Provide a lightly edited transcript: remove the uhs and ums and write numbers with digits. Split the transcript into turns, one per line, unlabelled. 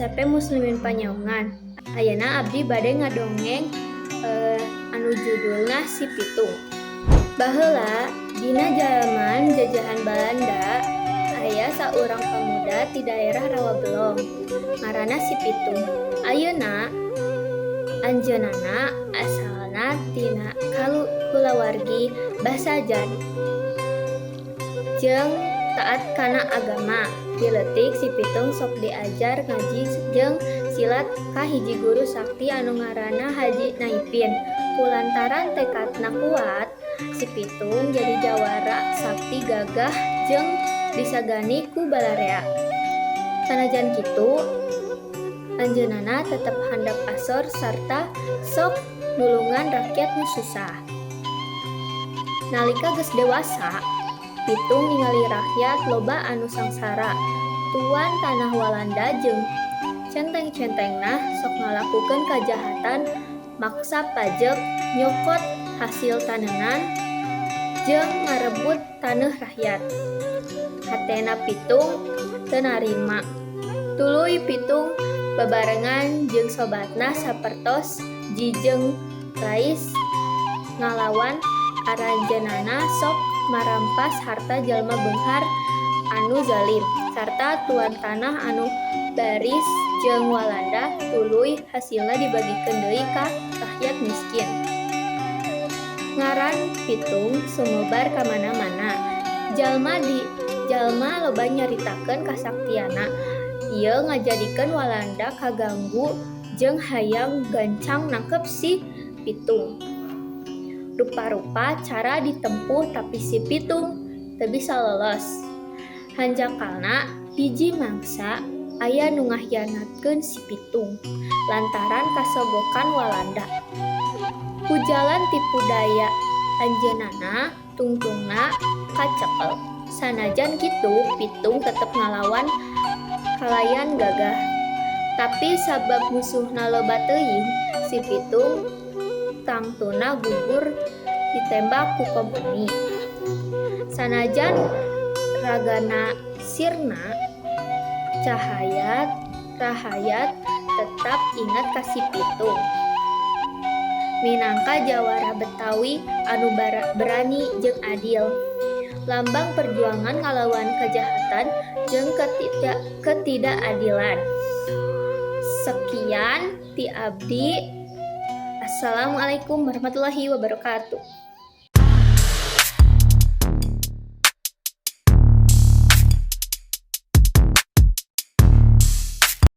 SMP Muslimin Panyaungan. Ayeuna abdi bade ngadongeng anu judulna Si Pitung. Baheula dina jaman jajahan Balanda aya saurang pamuda ti daerah Rawabelong, ngaranna Si Pitung. Ayeuna anjeunna asalna tina kulawargi Basajan jeung taat kana agama. Ti leutik Si Pitung sok diajar ngaji jeung silat ka hiji guru sakti anu ngaranna Haji Naipin. Kulantaran tekadna kuat, Si Pitung jadi jawara sakti gagah jeung disegani ku balarea. Sanajan kitu, anjeunna tetep handap asor sarta sok nulungan rakyat nu susah. Nalika geus dewasa, Pitung ningali rakyat loba anu sangsara. Tuan tanah Walanda jeung centeng-centengna sok ngalakukeun kajahatan, maksa pajek, nyokot hasil tanenan, jeung ngarebut taneuh rakyat. Hatena Pitung teu narima. Tuluy Pitung babarengan jeung sobatna sapertos Jijeng Rais ngalawan aranjeunana sok marampas harta jalma beunghar anu zalim sarta tuan tanah anu baris jeung Walanda, tuluy hasilna dibagikeun deui ka rakyat miskin. Ngaran Pitung sumebar kamana-mana. Jalma loba nyaritakeun kasaktianna. Ieu ngajadikeun Walanda kaganggu jeung hayang gancang nangkep si Pitung. Rupa-rupa cara ditempuh, tapi si Pitung teu bisa lolos. Hanjakalna hiji mangsa aya nu ngahianatkeun si Pitung lantaran kasogokan Walanda. Ku jalan tipu daya anjeunna, tungtungna kacekel. Sanajan kitu, Pitung tetep ngalawan kalayan gagah. Tapi sabab musuhna loba teuing, si Pitung tangtuna gugur ditembak ku kompeni. Sanajan ragana sirna cahaya, rahayat tetap ingat ka si Pitung minangka jawara Betawi anu berani jeung adil, lambang perjuangan ngalawan kejahatan jeung ketidakadilan. Sekian ti abdi. Assalamualaikum warahmatullahi wabarakatuh.